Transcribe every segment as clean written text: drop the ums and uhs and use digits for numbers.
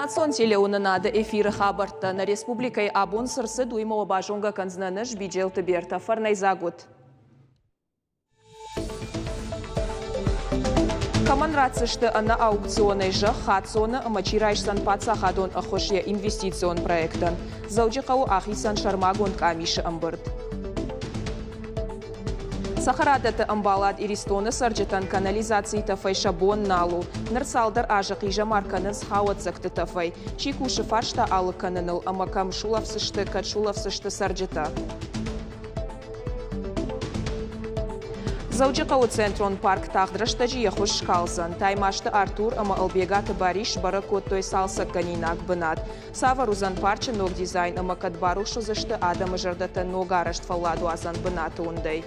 Национ телеуынынады эфиры хабӕрттӕ нӕ республикӕйы абон цы рцыд, уыимӕ уӕ базонгӕ кӕндзынӕн ӕз, Биджелты Бертӕ. Фӕрнӕйдзаг ут! Кӕмӕн ратдзысты ӕнӕ аукционӕй зӕхх хаццоны ӕмӕ чи райсдзӕн паддзахадон ӕххуыс йӕ инвестицион проектӕн? Дзӕуджыхъӕуы ахицӕн сӕрмагонд къамисы ӕмбырд. Цӕхӕрадӕтты ӕмбалад Иристоны цӕрджытӕн канализацийы тӕфӕй сӕ бон нал у. Ныр цалдӕр азы хъизӕмар кӕнынц хауӕццӕгты тӕфӕй. Чи кусы фарста алыг кӕныныл ӕмӕ кӕм сулӕфдзысты, кӕд сулӕфдзысты цӕрджытӕ? Дзӕуджыхъӕуы центрон парк тагъд рӕстӕджы йӕ хуыз скалдзӕн. Таймазты Артур ӕмӕ Ӕлбегаты Барис сбӕрӕг кодтой цалцӕггӕнинаг бынат. Цавӕр уыдзӕн парчы ног дизайн ӕмӕ кӕд барухс уыдзысты адӕмы зӕрдӕтӕ ногарӕзт фӕлладуадзӕн бынаты уындӕй?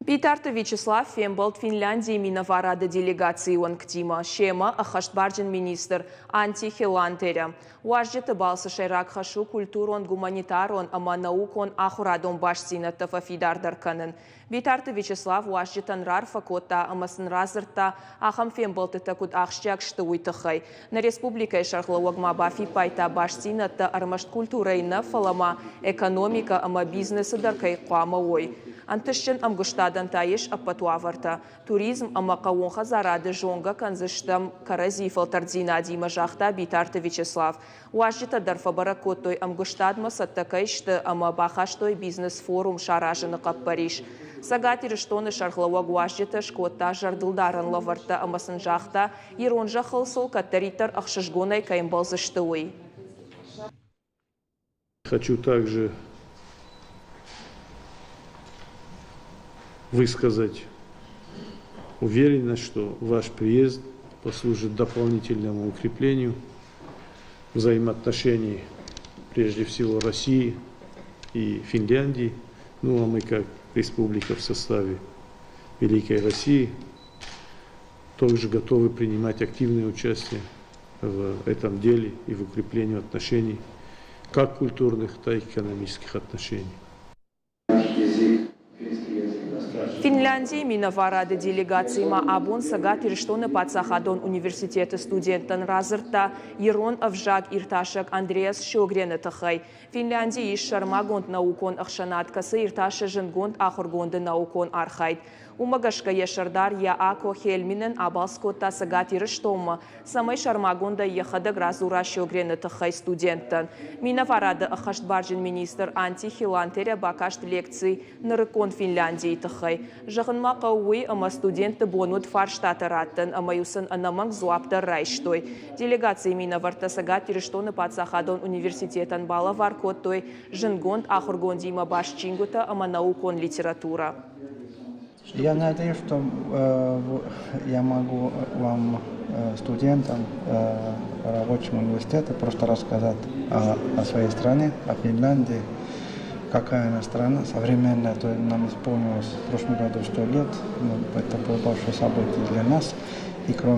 Битарты Вячеслав фембӕлд Финляндийы минӕварады делегацийы уӕнгтимӕ, семӕ ӕххӕстбарджын министр Анти Хелантерӕ. Уазджыты балцы сӕйраг хӕс у культурон-гуманитарон ӕмӕ наукон-ахуырадон бастдзинӕдтӕ фӕфидардӕр кӕнын. Битарты Вячеслав уазджытӕн раарфӕ кодта ӕмӕ сын радзырдта, ахӕм фембӕлдтытӕ куыд ахсджиаг сты, уый тыххӕй. Нӕ республикӕйы сӕргълӕууӕг ма бафиппайдта, бастдзинӕдтӕ ӕрмӕст культурӕйы нӕ, фӕлӕ ма экономикӕ ӕмӕ бизнесы дӕр кӕй хъуамӕ уой. Ӕнтыстджын ӕмгуыстадӕн та ис ӕппӕт уавӕртӕ. Туризм ӕмӕ хъӕууон хӕдзарады зонгӕ кӕндзыстӕм кӕрӕдзийы фӕлтӕрддзинадимӕ, загъта Битарты Вячеслав. Уазджытӕ дӕр фӕбӕрӕг кодтой, ӕмгуыстадмӕ цӕттӕ кӕй сты ӕмӕ бахастой бизнес-форум саразыны хъӕппӕрис. Цӕгат Ирыстоны сӕргълӕууӕг уазджытӕ скодта зӕрдылдарӕн лӕвӕрттӕ ӕмӕ сын загъта, ирон зӕххыл сыл кӕддӕриддӕр ӕхсызгонӕй кӕй ӕмбӕлдзысты, уый. Хочу также высказать уверенность, что ваш приезд послужит дополнительному укреплению взаимоотношений прежде всего России и Финляндии, ну а мы как республика в составе Великой России также готовы принимать активное участие в этом деле и в укреплении отношений, как культурных, так и экономических отношений. Финляндийы минӕварады делегаци ма абон Цӕгат Ирыстоны паддзахадон университеты студенттӕн радзырдта ирон ӕвзаг иртасӕг Андреас Шёгрены тыххӕй. Финляндийы ис сӕрмагонд наукон ӕхсӕнад, кӕцы иртасы зындгонд ахуыргонды наукон архайд. Уымӕ гӕсгӕ йӕ сӕрдар Яако Хельминен абалц кодта Цӕгат Ирыстонмӕ, цӕмӕй сӕрмагондӕй йӕхӕдӕг радзура Шёгрены тыххӕй студенттӕн. Минӕварады ӕххӕстбарджын министр Анти Хилантерӕ бакаст лекци нырыккон Финляндийы тыххӕй. Зӕгъын ма хъӕуы уый, ӕмӕ студентты бон уыд фарстатӕ раттын ӕмӕ-иу сын ӕнӕмӕнг дзуапп дӕр райстой. Делегацийы минӕвӕрттӕ Цӕгат Ирыстоны паддзахадон университетӕн балӕвар кодтой зындгонд ахуыргондимӕ баст чингуытӕ ӕмӕ наукон литературӕ. Я надеюсь, что я могу вам, студентам, рабочим университета, просто рассказать о своей стране, о Финляндии, какая она страна современная, то нам исполнилось в прошлом году 100 лет, ну, это было большое событие для нас. И кроме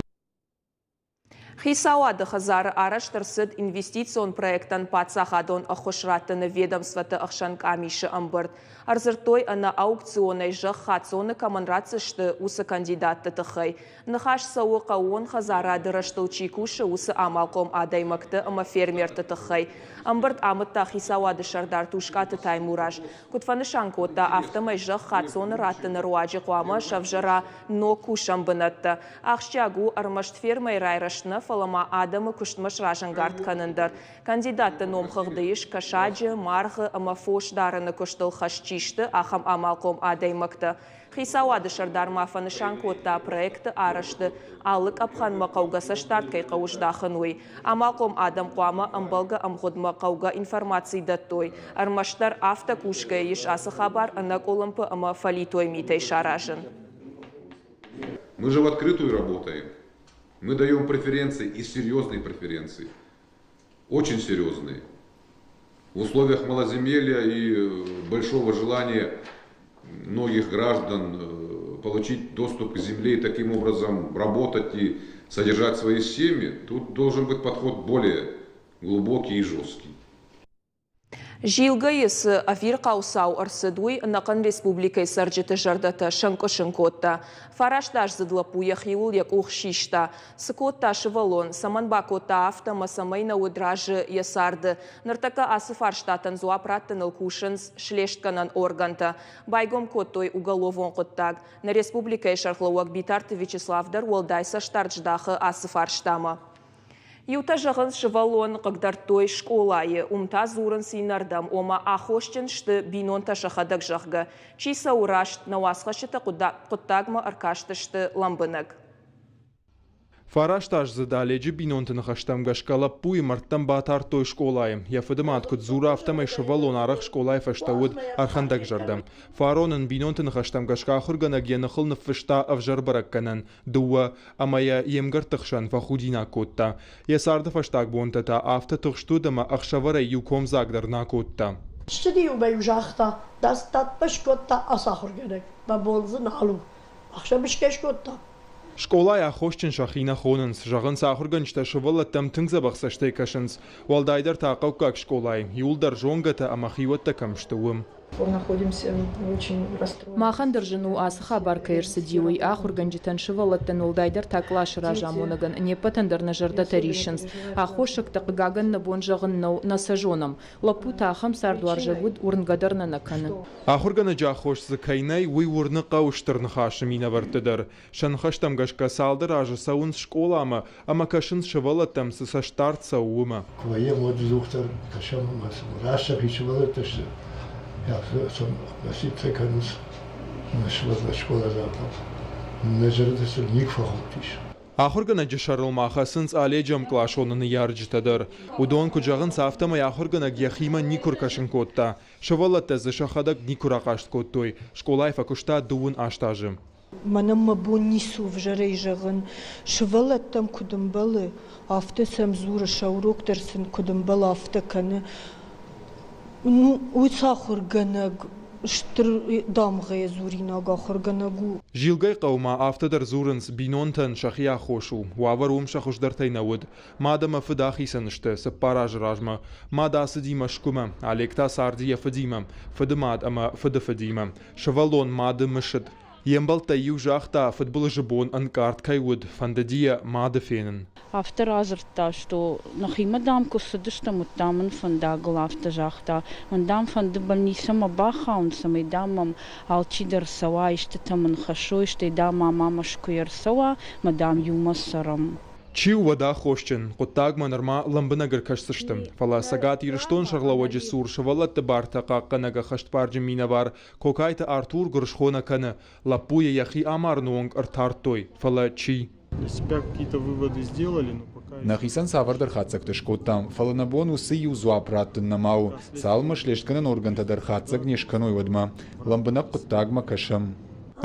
Хицауады хӕдзары арӕзт ӕрцыд инвестицион проектӕн паддзахадон ӕххуыс раттыны ведомствоты ӕхсӕн къамисы ӕмбырд. Ӕрдзырдтой ӕнӕ аукционӕй зӕхх хаццоны кӕмӕн ратдзысты, уыцы кандидатты тыххӕй. Ныхас цӕуы хъӕууон хӕдзарады рӕзтыл чи кусы, уыцы амалхъом адӕймӕгты ӕмӕ фермерты тыххӕй. Ӕмбырд амыдта хицауады сӕрдар Тускъаты Таймураз. Куыд фӕнысан кодта, афтӕмӕй зӕхх хаццоны раттыны руаджы хъуамӕ сӕвзӕра ног кусӕн бынӕттӕ. Ахсджиаг у ӕрмӕст фермӕйы райрӕзт нӕ, фӕлӕ ма адӕмы куыстмӕ сразӕнгард кӕнын дӕр. Кандидатты номхыгъды ис кӕсаджы, маргъы ӕмӕ фос дарыны куыстыл хӕст чи сты, ахӕм амалхъом адӕймӕгтӕ. Хицауады сӕрдар ма фӕнысан кодта, проекты арӕзты алы къӕпхӕнмӕ хъӕугӕ цӕстдард кӕй хъӕуы здахын, уый. Амалхъом адӕм хъуамӕ ӕмбӕлгӕ ӕмгъуыдмӕ хъӕугӕ информаци дӕттой. Ӕрмӕстдӕр афтӕ кусгӕйӕ ис ацы хабар ӕнӕкъуылымпы ӕмӕ фӕлитой митӕй саразын. Мы же в открытую работаем. Мы даем преференции и серьезные преференции. Очень серьезные. В условиях малоземелья и большого желания многих граждан получить доступ к земле и таким образом работать и содержать свои семьи, тут должен быть подход более глубокий и жесткий. Зилгӕйы цы ӕвирхъау цау ӕрцыд, уый ӕнӕхъӕн республикӕйы цӕрджыты зӕрдӕтӕ сӕнкъуысын кодта. Фарастаздзыд лӕппу йӕхиуыл йӕ къух систа. Цы кодта сывӕллон, цӕмӕн бакодта афтӕ ӕмӕ цӕмӕй нӕ уыд разы йӕ царды? Ныртӕккӕ ацы фарстатӕн дзуапп раттыныл кусынц слестгӕнӕн органтӕ. Байгом кодтой уголовон хъуыддаг. Нӕ республикӕйы сӕргълӕууӕг Битарты Вячеслав дӕр уӕлдай цӕстдард здахы ацы фарстамӕ. Иутӕ зӕгъынц, сывӕллон хъыгдардтой скъолайы, уым та дзурынц иннӕрдӕм, ома аххосджын сты бинонтӕ сӕхӕдӕг, зӕгъгӕ. Чи цӕуы раст, нӕ уацхӕсджытӕ хъуыддагмӕ ӕркастысты лӕмбынӕг. Фарастаздзыд Оледжы бинонты ныхӕстӕм гӕсгӕ лӕппуйы мӕрдтӕм батардтой скъолайы. Йӕ фыдымад куыд дзуры, афтӕмӕй сывӕллон арӕх скъолайы фӕстӕ уыд ӕрхӕндӕгзӕрдӕ. Фарон ын бинонты ныхӕстӕм гӕсгӕ ахуыргӕнӕг йӕ ныхыл ныффыста ӕвзӕр бӕрӕггӕнӕн дыууӕ ӕмӕ йӕ йе мгӕртты хсӕн фӕхудинаг кодта. Йӕ царды фӕстаг бонтӕ та афтӕ тыхст уыд ӕмӕ ӕхсӕвӕрӕй иу комдзаг дӕр нӕ кодта. Ссыди-иу мӕ-иу загъта, дӕ скодта ацы ахуыргӕнӕг, мӕ бон дзы нал у. Ӕхсӕв скӕ скодта. Скъолайы аххосджын сӕхи нӕ хонынц, зӕгъынц, ахуыргӕнджытӕ сывӕллӕттӕм тынг дзӕбӕх цӕстӕй кӕсынц. Уӕлдайдӕр та хъӕуккаг скъолайы, иуылдӕр зонгӕтӕ ӕмӕ хиуӕттӕ кӕм сты, уым. Махӕн дӕр зын у, ацы хабар кӕй ӕрцыди, уый. Ахуыргӕнджытӕн, сывӕллӕттӕн, уӕлдайдӕр та къласы разамонӕгӕн, не ппӕтӕн дӕр нӕ зӕрдӕтӕ риссынц. Аххосӕгтӕ, хъыгагӕн, нӕ бон зӕгъын нӕу, нӕ сӕ зонӕм. Лӕппу та ахӕм цардуарзаг уыд, уырнгӕ дӕр нӕ нӕ кӕны. Ахуыргӕнӕджы аххос дзы кӕй нӕй, уый уырны хъӕуы Стыр Ныхасы минӕвӕртты дӕр. Сӕ ныхӕстӕм гӕсгӕ цалдӕр азы цӕуынц скъоламӕ ӕмӕ кӕсынц сывӕллӕттӕм цы цӕстдард цӕуы, уымӕ. Куы вӕййӕм, уӕд ӕдзухдӕр кӕсӕм ӕмӕ раст сӕхи сывӕллӕттӕ сты, афтӕ кӕнынц скъоладзаутӕ. Нӕ зӕрдӕ сын никуы фӕхудтис. Ахуыргӕнӕджы сӕрыл ма хӕцынц Оледжы ӕмкъласоны ныййарджытӕ дӕр. Уыдон куыд зӕгъынц, афтӕмӕй ахуыргӕнӕг йӕхимӕ никуы ркӕсын кодта. Сывӕллӕттӕ дзы сӕхӕдӕг никуы рахъаст кодтой. Скъолайы фӕкуыста 28 азы. Мӕнӕн мӕ бон ницы у ӕвзӕрӕй зӕгъын. Сывӕллӕттӕм куыд ӕмбӕлы, афтӕ сӕм дзуры, сӕ урок дӕр сын куыд ӕмбӕлы, афтӕ кӕны. Ну, уыцы ахуыргӕнӕг стыр дамгъӕйӕ дзуринаг ахуыргӕнӕг у. Зилгӕйы хъӕумӕ афтӕ дӕр дзурынц, бинонтӕн сӕхи аххос у. Уавӕр уым сӕ хуыздӕртӕй нӕ уыд. Мад ӕмӕ фыд ахицӕн сты 4 азы размӕ. Мад ацыди Мӕскуымӕ, Олег та царди йӕ фыдимӕ, фыды мад ӕмӕ фыды фыдимӕ. Сывӕллон мады мысыд. Йе мбӕлттӕй иу загъта, фыдбылызы бон ӕнкъард кӕй уыд, фӕндыди йӕ мады фенын. Афтӕ радзырдта, что нӕхимӕ, дам, куы цыдыстӕм, уӕд, дам, мын фӕндагыл афтӕ загъта, мӕн, дам, фӕнды больницӕмӕ бахауын, цӕмӕй, дам, мӕм алчидӕр цӕуа, истытӕ мын хӕссой, стӕй, дам, мама Мӕскуыйӕ ӕрцӕуа, мӕ, дам, иумӕ цӕрӕм. Чи у уӕд аххосджын? Хъуыддагмӕ нырма лӕмбынӕг ӕркӕсдзысты. Фӕлӕ Цӕгат Ирыстоны сӕргълӕууӕджы цур сывӕллӕтты бартӕ хъахъхъӕнӕг ӕххӕстбарджын минӕвар Кокайты Артур гуырысхо нӕ кӕны, лӕппуйы йӕхи амарыны онг ӕртардтой, фӕлӕ чи? Нӕхицӕн цавӕрдӕр хатдзӕгтӕ скодтам, фӕлӕ нӕ бон уыцы иу дзуапп раттын нӕма у, цалынмӕ слестгӕнӕн органтӕ дӕр хатдзӕг не скӕной, уӕдмӕ. Лӕмбынӕг хъуыддагмӕ кӕсӕм.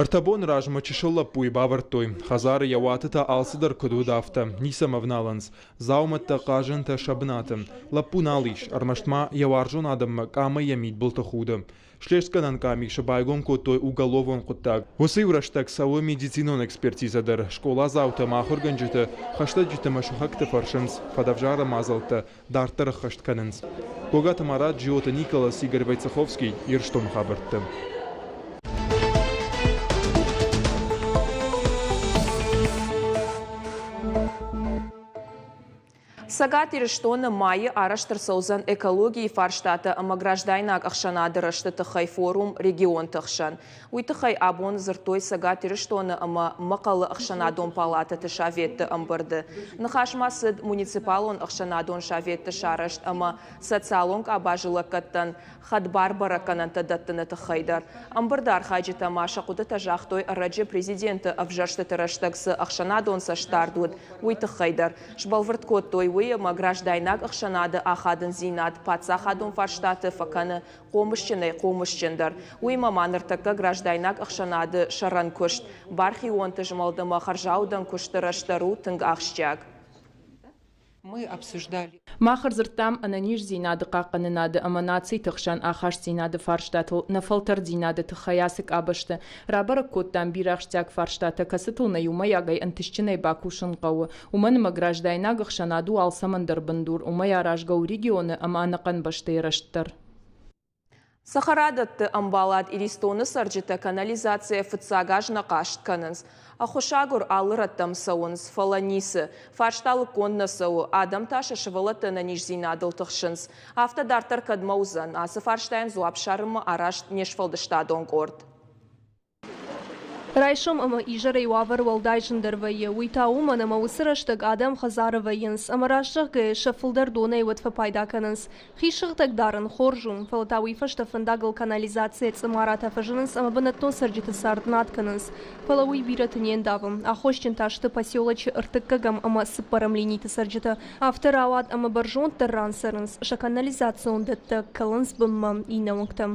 Ӕртӕ боны размӕ чысыл лӕппуйы бавӕрдтой. Хӕдзары йӕ уаты та алцыдӕр куыд уыд, афтӕ. Ницӕмӕ ӕвналынц. Дзаумӕттӕ, хъазӕнтӕ сӕ бынаты. Лӕппу нал ис, ӕрмӕст ма йӕ уарзон адӕммӕ къамӕй йӕ мидбылты худы. Слестгӕнӕн къамисы байгом кодтой уголовон хъуыддаг. Уыцы иу рӕстӕг цӕуы медицинон экспертизӕ дӕр. Скъоладзаутӕ ӕмӕ ахуыргӕнджыты, хӕстӕджыты ӕмӕ сыхӕгты фӕрсынц, фӕдӕвзарӕн мадзӕлттӕ дарддӕр ӕххӕст кӕнынц. Гогаты Марат, Джиоты Николас, Игорь Войцеховский, Ирыстоны хабӕртты. Цӕгат Ирыстоны майы арӕзт ӕрцӕудзӕн экологийы фарстатӕ ӕмӕ граждайнаг ӕхсӕнады рӕзты тыххӕй форум регионты хсӕн. Уый тыххӕй абон дзырдтой Цӕгат Ирыстоны ӕмӕ Мӕхъӕлы ӕхсӕнадон палатӕты советты ӕмбырды. Ныхас ма цыд муниципалон ӕхсӕнадон советты сарӕзт ӕмӕ социалон къабазы лӕггӕдтӕн хӕдбар бӕрӕггӕнӕнтӕ дӕттыны тыххӕй дӕр. Ӕмбырды архайджытӕ ма сӕ хъуыдытӕ загътой ӕрӕджы президенты ӕвзӕрстыты рӕстӕг цы ӕхсӕнадон цӕстдард уыд, уый тыххӕй дӕр. Сбӕлвырд кодтой уый, ӕмӕ граждайнаг ӕхсӕнады ахадындзинад паддзахадон фарстаты фӕкӕны хъомысджынӕй хъомысджындӕр. Уыимӕ ма ныртӕккӕ граждайнаг ӕхсӕнады сӕрӕн куыст, бархионты змӕлд ӕмӕ хӕрзаудӕн куысты рӕзт дӕр у тынг ахсджиаг. Мах ӕрдзырдтам ӕнӕниздзинады хъахъхъӕнынады ӕмӕ нациты хсӕн ахастдзинады фарстатыл нӕ фӕлтӕрддзинады тыххӕй ацы къабӕзты. Рабӕрӕг кодтам бирӕ ахсджиаг фарстатӕ, кӕцытыл нӕ иумӕйагӕй ӕнтыстджынӕй бакусын хъӕуы. Уымӕн ӕмӕ граждайнаг ӕхсӕнад у алцӕмӕн дӕр бындур, уымӕй аразгӕ у регионы ӕмӕ ӕнӕхъӕн бӕстӕйы рӕзт дӕр. Цӕхӕрадӕтты ӕмбалад Иристоны цӕрджытӕ канализацийӕ фыццаг аз нӕ хъаст кӕнынц. Ӕххуысагур алы рӕттӕм цӕуынц, фӕлӕ ницы. Фарста лыггонд нӕ цӕуы, адӕм та сӕ сывӕллӕтты ӕнӕниздзинадыл тыхсынц. Афтӕ дарддӕр кӕдмӕ уыдзӕн? Ацы фарстайӕн дзуапп ссарынмӕ арӕзт не сфӕлдыстадон къорд. Райсом ӕмӕ изӕрӕй уавӕр уӕлдай зындӕр вӕййы. Уый та уымӕн, ӕмӕ уыцы рӕстӕг адӕм хӕдзары вӕййынц ӕмӕ раст зӕгъгӕйӕ сӕ фылдӕр донӕй уӕд фӕпайда кӕнынц. Хи сыгъдӕг дарын хорз у, фӕлӕ та уый фӕстӕ фӕндагыл канализацийӕ цъымаратӕ фӕзынынц ӕмӕ бынӕттон цӕрджыты цард над кӕнынц. Фӕлӕ уый бирӕты не ндавы. Аххосджын та сты поселочы ӕртыккӕгӕм ӕмӕ цыппӕрӕм линиты цӕрджытӕ. Афтӕ рауад ӕмӕ бӕрзонддӕр ран цӕрынц, сӕ канализацион дӕттӕ кӕлынц бынмӕ иннӕ уынгтӕм.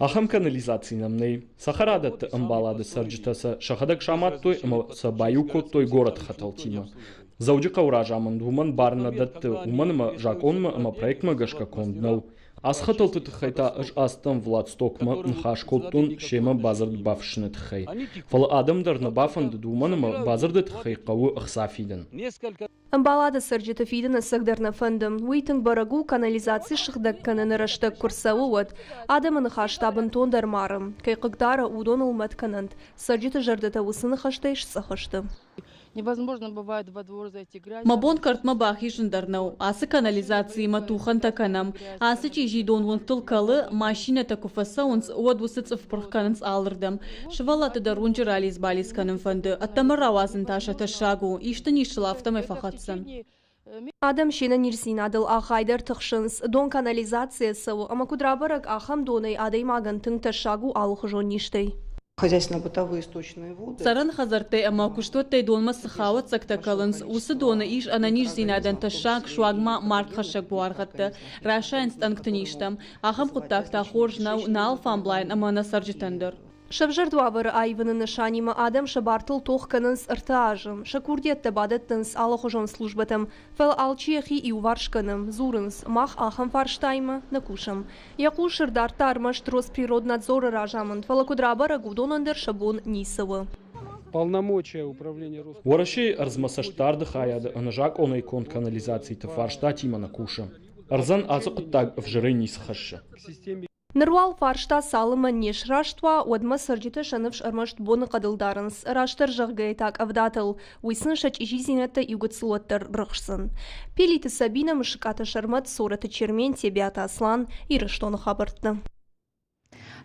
Ахӕм канализаци нӕм нӕй. Цӕхӕрадӕтты ӕмбалады цӕрджытӕ сӕ сӕхӕдӕг самадтой ӕмӕ сӕ баиу кодтой горӕты хӕтӕлтимӕ. Дзӕуджыхъӕуы разамынд уымӕн бар нӕ дӕтты, уымӕн ӕмӕ закъонмӕ ӕмӕ проектмӕ гӕсгӕ конд нӕу. Ацы хӕтӕлты тыххӕй та ӕз ацыдтӕн Владстокмӕ, ныхас кодтон семӕ бадзырд бафыссыны тыххӕй. Фӕлӕ адӕм дӕр нӕ бафӕндыд, уымӕн ӕмӕ бадзырды тыххӕй хъӕуы ӕхца фидын. Ӕмбалады цӕрджыты фидын ӕцӕгдӕр нӕ фӕнды. Уый тынг бӕрӕг у, канализаци сыгъдӕг кӕныны рӕстӕг куы рцӕуы, уӕд. Адӕмы ныхас та бынтондӕр мары. Кӕй хъыгдары, уыдоныл мӕт кӕнӕнт. Цӕрджыты зӕрдӕтӕ уыцы ныхӕстӕй сцъӕх сты. Мӕ бон кӕртмӕ бахизын дӕр нӕу. Ацы канализациимӕ тухӕнтӕ кӕнӕм. Ацы чъизи дон уынгтыл кӕлы, машинӕтӕ куы фӕцӕуынц, уӕд уыцы цъыф пырх кӕнынц алырдӕм. Сывӕллӕтты дӕр уынджы ралидз-балидз кӕнын фӕнды, ӕддӕмӕ рауадзын та сӕ тӕссаг у, исты низ сыл афтӕмӕй фӕхӕцдзӕн. Адӕм се нӕниздзинадыл ахайдӕр тыхсынц. Дон канализацийӕ цӕуы ӕмӕ куыд рабӕрӕг, ахӕм донӕй адӕймагӕн тынг тӕссаг у алыхуызон низтӕй. Хозяйственно-бытовые сточные воды. Цӕрӕн хӕдзӕрттӕй ӕмӕ куыстуӕттӕй донмӕ цы хауӕццӕгтӕ кӕлынц, уыцы доны ис ӕнӕниздзинадӕн тӕссаг, суанг ма маргхӕссӕг буаргъӕдтӕ, расайынц тъӕнгты низтӕм. Ахӕм хъуыддаг та хорз нӕу нӕ алфамблайӕн ӕмӕ нӕ цӕрджытӕн дӕр. Сӕвзӕрд уавӕры аивыны нысанимӕ адӕм сӕ бартыл тох кӕнынц ӕртӕ азы. Сӕ курдиӕттӕ бадӕттынц алыхуызон службӕтӕм, фӕлӕ алчи йӕхи иуварс кӕны. Дзурынц, мах ахӕм фарстаимӕ нӕ кусӕм. Йӕ хъус ӕрдардта ӕрмӕст Росприроднадзоры разамынд, фӕлӕ куыд рабӕрӕг, уыдонӕн дӕр сӕ бон ницы у. Уӕрӕсейы ӕрдзмӕ цӕстдарды хайады ӕнӕзакъонӕй конд канализациты фарстатимӕ нӕ кусы. Ӕрдзӕн ацы хъуыддаг ӕвзӕрӕй ницы хӕссы. Ныр уал фарста цалынмӕ не сраст уа, уӕдмӕ цӕрджытӕ сӕ ныфс ӕрмӕст боныхъӕдыл дарынц, растдӕр зӕгъгӕйӕ та къӕвдатыл. Уый сын сӕ чъизидзинӕдтӕ иугыццыл уӕддӕр рыхсдзӕн. Пелиты Сабинӕ, Мысыкаты Сӕрмӕт, Цорӕты Чермен, Тебиаты Аслан, Ирыстоны хабӕрттӕ.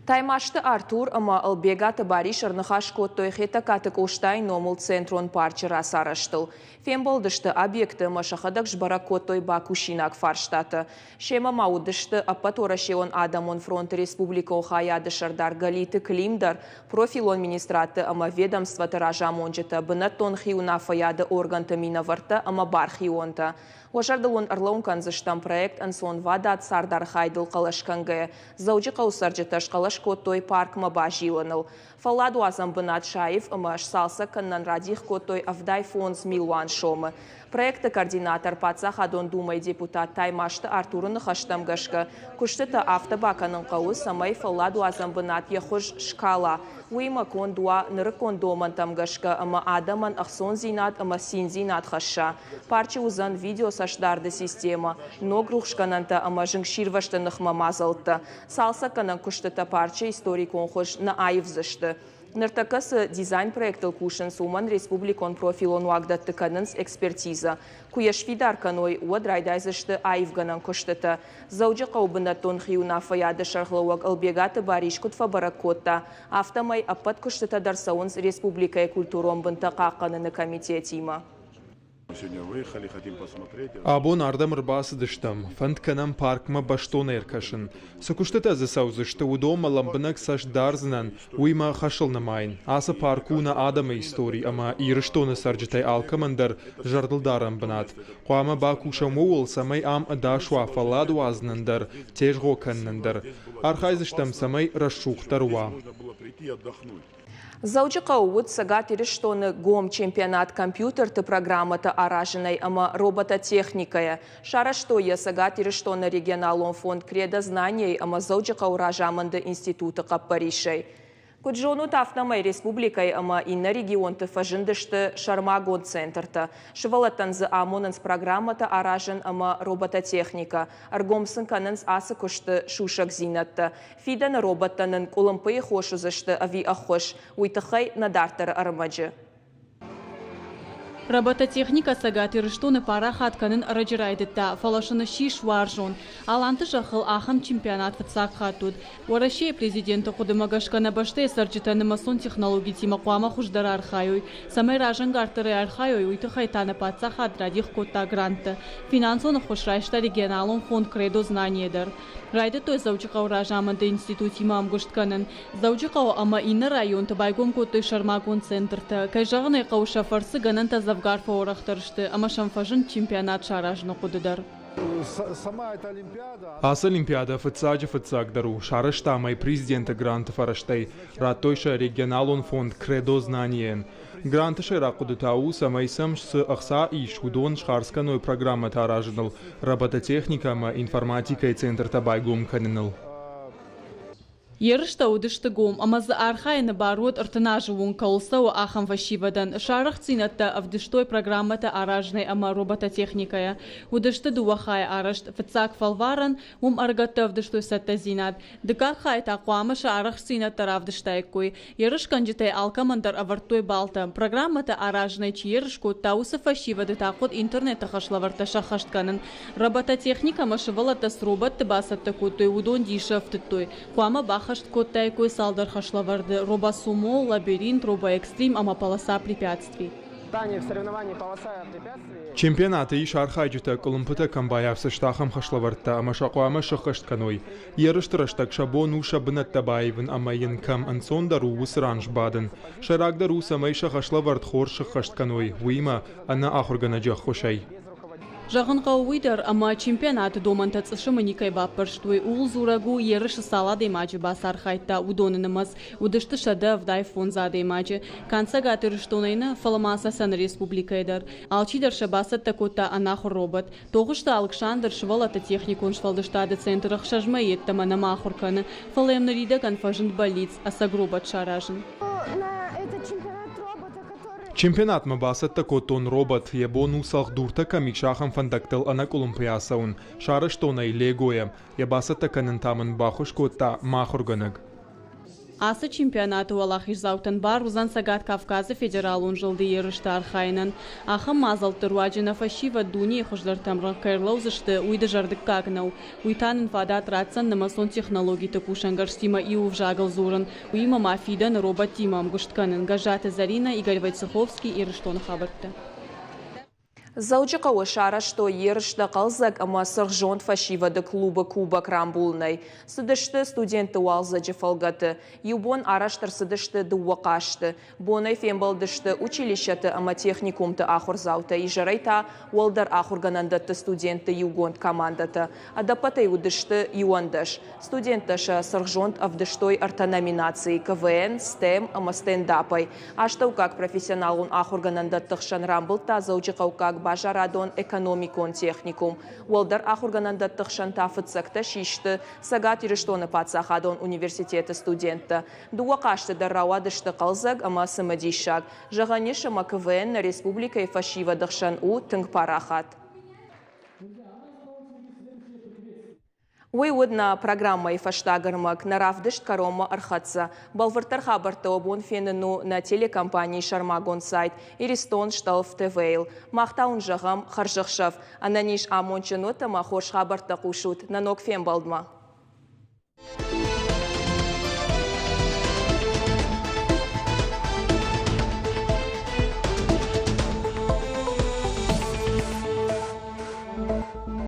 Таймазты Артур ӕмӕ Ӕлбегаты Барис ӕрныхас кодтой Хетӕгкаты Къостайы номыл Центрон парчы рацарӕзтыл. Фембӕлдысты объекты ӕмӕ сӕхӕдӕг сбӕрӕг кодтой бакусинаг фарстатӕ. Семӕ ма уыдысты Ӕппӕтуӕрӕсеон адӕмон фронты республикон хайады сӕрдар Галиты Клим дӕр, профилон министрадты ӕмӕ ведомствоты разамонджытӕ, бынӕттон хиуынаффӕйады органты минӕвӕрттӕ ӕмӕ бархионтӕ. Уӕ зӕрдыл уын ӕрлӕууын кӕндзыстӕм проект Ӕнцонвадат цардархайдыл хъӕлӕс кӕнгӕйӕ. Дзӕуджыхъӕуы цӕрджытӕ схъӕлӕс кодтой паркмӕ базилыныл. Фӕлладуадзӕн бынат саив ӕмӕ сцалцӕг кӕнынӕн радих кодтой 75 милуан сомы. Проекты координатор, Паддзахадон Думӕйы депутат Таймазты Артуры ныхӕстӕм гӕсгӕ, куыстытӕ афтӕ бакӕнын хъӕуы, цӕмӕй фӕлладуадзӕн бынат йӕ хуыз скала, уыимӕ конд уа нырыккон домӕнтӕм гӕсгӕ ӕмӕ адӕмӕн ӕхцондзинад ӕмӕ циндзинад хӕсса. Парчы уыдзӕн видеоцӕстдарды системӕ, ног рухсгӕнӕнтӕ ӕмӕ зынгсирвӕзты ныхмӕ мадзӕлттӕ. Цалцӕггӕнӕн куыстытӕ парчы историкон хуыз нӕ аивдзысты. Ныртӕккӕ цы дизайн-проектыл кусынц, уымӕн республикон профилон уагдӕтты кӕнынц экспертизӕ. Куы йӕ сфидар кӕной, уӕд райдайдзысты аивгӕнӕн куыстытӕ. Дзӕуджыхъӕуы бынӕттон хиуынаффӕйады сӕргълӕууӕг Ӕлбегаты Барис куыд фӕбӕрӕг кодта, афтӕмӕй ӕппӕт куыстытӕ дӕр цӕуынц республикӕйы культурон бынтӕ хъахъхъӕныны комитетимӕ. Абон ардӕм ӕрбацыдыстӕм, фӕнд кӕнӕм паркмӕ бӕстон ӕркӕсын. Цы куыстытӕ дзы цӕудзысты, уыдонмӕ лӕмбынӕг цӕст дардзынӕн, уый мӕ хӕсыл нымайын. Ацы парк у нӕ адӕмы истори ӕмӕ Ирыстоны цӕрджытӕй алкӕмӕн дӕр зӕрдылдарӕн бынат. Хъуамӕ бакусӕм ууыл, цӕмӕй ам ӕдас уа фӕллад уадзынӕн дӕр, тезгъо кӕнынӕн дӕр. Архайдзыстӕм, цӕмӕй рӕсугъддӕр уа. Дзӕуджыхъӕуы уыд Цӕгат Ирыстоны гом чемпионат компьютерты программӕтӕ аразынӕй ӕмӕ робототехникӕйӕ. Сарӕзтой йӕ Цӕгат Ирыстоны регионалон фонд Кредо знания-йы ӕмӕ Дзӕуджыхъӕуы разамынды институты хъӕппӕрисӕй. Куыд зонут, афтӕмӕй республикӕйы ӕмӕ иннӕ регионты фӕзындысты сӕрмагонд центртӕ. Сывӕллӕттӕн дзы амонынц программӕтӕ аразын ӕмӕ робототехникӕ. Ӕргом сын кӕнынц ацы куысты сусӕгдзинӕдтӕ. Фидӕны роботтӕ нын къуылымпыйы хос уыдзысты ӕви ӕххуыс, уый тыххӕй нӕ дарддӕры ӕрмӕджы. Робототехникӕ Цӕгат Ирыстоны парахат кӕнын ӕрӕджы райдыдта, фӕлӕ сын ссис уарзон. Аланты зӕххыл ахӕм чемпионат фыццаг хатт уыд. Уӕрӕсейы президенты хъуыдымӕ гӕсгӕ нӕ бӕстӕйы цӕрджытӕ нымӕцон технологитимӕ хъуамӕ хуыздӕр архайой. Цӕмӕй разӕнгарддӕрӕй архайой, уый тыххӕй та нӕ паддзахад радих кодта гранттӕ. Финансон ӕххуыс райста регионалон фонд Кредо знание дӕр. Райдыдтой Дзӕуджыхъӕуы разамынды институтимӕ ӕмгуыст кӕнын. Дзӕуджыхъӕуы ӕмӕ иннӕ районты байгом кодтой сӕрмагонд центртӕ. Кӕй зӕгъын ӕй хъӕуы, сӕ фӕрцы гӕнӕнтӕ дзӕвгар фӕуӕрӕхдӕр сты ӕмӕ сӕм фӕзынд чемпионат саразыны хъуыды дӕр. Ацы олимпиадӕ фыццаджы фыццагдӕр у, сарӕзтам ӕй президенты гранты фӕрӕзтӕй, радтой сӕ регионалон фонд Кредо знание-йӕн. Гранты сӕйраг хъуыды та у, цӕмӕй сӕм цы ӕхца ис, уыдон схардз кӕной программӕтӕ аразыныл, робототехникӕ ӕмӕ информатикӕйы центртӕ байгом кӕныныл. Ерыстӕ уыдысты гом ӕмӕ дзы архайыны бар уыд 30 азы онг кӕуыл цӕуы, ахӕм фӕсивӕдӕн. Сӕ арӕхстдзинӕдтӕ ӕвдыстой программӕтӕ аразынӕй ӕмӕ робототехникӕйӕ. Уыдысты дыууӕ хайы арӕзт. Фыццаг фӕлварӕн, уым ӕрыгӕттӕ ӕвдыстой цӕттӕдзинад. Дыккаг хайы та хъуамӕ сӕ арӕхстдзинӕдтӕ равдыстаиккой. Ерысгӕнджытӕй алкӕмӕн дӕр ӕвӕрдтой баллтӕ. Программӕтӕ аразынӕй чи ерыс кодта, уыцы фӕсивӕды та хъуыд интернеты хӕслӕвӕрдтӕ сӕххӕст кӕнын. Робототехникӕмӕ сывӕллӕттӕ цы роботты бацӕттӕ кодтой, уыдон дисы ӕфтыдтой. Хъуамӕ баххӕст кодтаиккой цалдӕр хӕслӕвӕрды робосумо, лабиринт, робоэкстрим ӕмӕ полоса препятствий. Чемпионаты ис архайджытӕ къуылымпытӕ кӕм баййафдзысты, ахӕм хӕслӕвӕрдтӕ ӕмӕ сӕ хъуамӕ сӕххӕст кӕной. Ерысты рӕстӕг сӕ бон у сӕ бынӕттӕ баивын ӕмӕ йын кӕм ӕнцондӕр у, уыцы ран сбадын. Сӕйрагдӕр у, цӕмӕй сӕ хӕслӕвӕрд хорз сӕххӕст кӕной, уыимӕ ӕнӕ ахуыргӕнӕджы ӕххуысӕй. Зӕгъын хъӕуы уый дӕр, ӕмӕ чемпионаты домӕнтӕ цъысымы никӕй баппӕрстой. Ууыл дзурӕг у, ерысы цал адӕймаджы бацархайдта, уыдоны нымӕц. Уыдысты 175 адӕймаджы. Канд Цӕгат Ирыстонӕй нӕ, фӕлӕ ма Цӕцӕны республикӕйы дӕр. Алчидӕр сӕ бацӕттӕ кодта ӕнахуыр робот. Тогъуызты Алыксандр сывӕллӕтты техникон сфӕлдыстады центры ӕхсӕз мӕйы йеддӕмӕ нӕма ахуыр кӕны, фӕлӕ йӕм ныридӕгӕн фӕзынд бӕллиц ӕцӕг робот саразын. Чемпионатмӕ бацӕттӕ кодтон робот, йӕ бон у цӕлхдуртӕ кӕм ис, ахӕм фӕндӕгтыл ӕнӕкъуылымпыйӕ ацӕуын. Сарӕзтон ӕй легойӕ. Йӕ бацӕттӕ кӕнын та мын баххуыс кодта мӕ ахуыргӕнӕг. Ацы чемпионаты уӕлахиздзаутӕн бар уыдзӕн Цӕгат Кавказы федералон зылды ерысты архайынӕн. Ахӕм мадзӕлтты руаджы нӕ фӕсивӕд дунейы хуыздӕртӕм рӕнхъ кӕй ӕрлӕудзысты, уый дызӕрдыггаг нӕу. Уый та нын фадат ратдзӕн нымӕцон технологиты кусӕнгӕрзтимӕ иу ӕвзагыл дзурын, уыимӕ ма фидӕны роботтимӕ ӕмгуыст кӕнын. Гӕззаты Зӕринӕ, Игорь Войцеховский, Ирыстоны хабӕрттӕ. Дзӕуджыхъӕуы сарӕзтой ерыстӕ хъӕлдзӕг ӕмӕ цыргъзонд фӕсивӕды клубы кубок рамбулынӕй. Цыдысты студентты уалдзӕджы фӕлгӕты. Иу бон арӕзт ӕрцыдысты дыууӕ хъазты. Бонӕй фембӕлдысты училищӕты ӕмӕ техникумты ахуырдзаутӕ, изӕрӕй та уӕлдӕр ахуыргӕнӕндӕтты студентты иугонд командӕтӕ. Ӕдӕппӕтӕй уыдысты 11. Студенттӕ сӕ цыргъзонд ӕвдыстой ӕртӕ номинацийы КВН, STEM ӕмӕ стендапӕй. Астӕуккаг профессионалон ахуыргӕнӕндӕтты хсӕн рамбылдта Дзӕуджыхъӕуккаг базарадон-экономикон техникум. Уӕлдӕр ахуыргӕнӕндӕтты хсӕн та фыццӕгтӕ систы Цӕгат Ирыстоны паддзахадон университеты студенттӕ. Дыууӕ хъазты дӕр рауадысты хъӕлдзӕг ӕмӕ цымыдисаг. Зӕгъӕн ис, ӕмӕ КВН нӕ республикӕйы фӕсивӕды хсӕн у тынг парахат. Уый уыд нӕ программӕйы фӕстаг ӕрмӕг. Нӕ равдыст кӕронмӕ ӕрхӕццӕ. Бӕлвырддӕр хабӕрттӕ уӕ бон фенын у нӕ телекомпанийы сӕрмагонд сайт Иристон Стъӕлф ТВ-йыл. Мах та уын зӕгъӕм хӕрзӕхсӕв. Ӕнӕниз, амондджын ут ӕмӕ хорз хабӕрттӕ хъусут нӕ ног фембӕлдмӕ.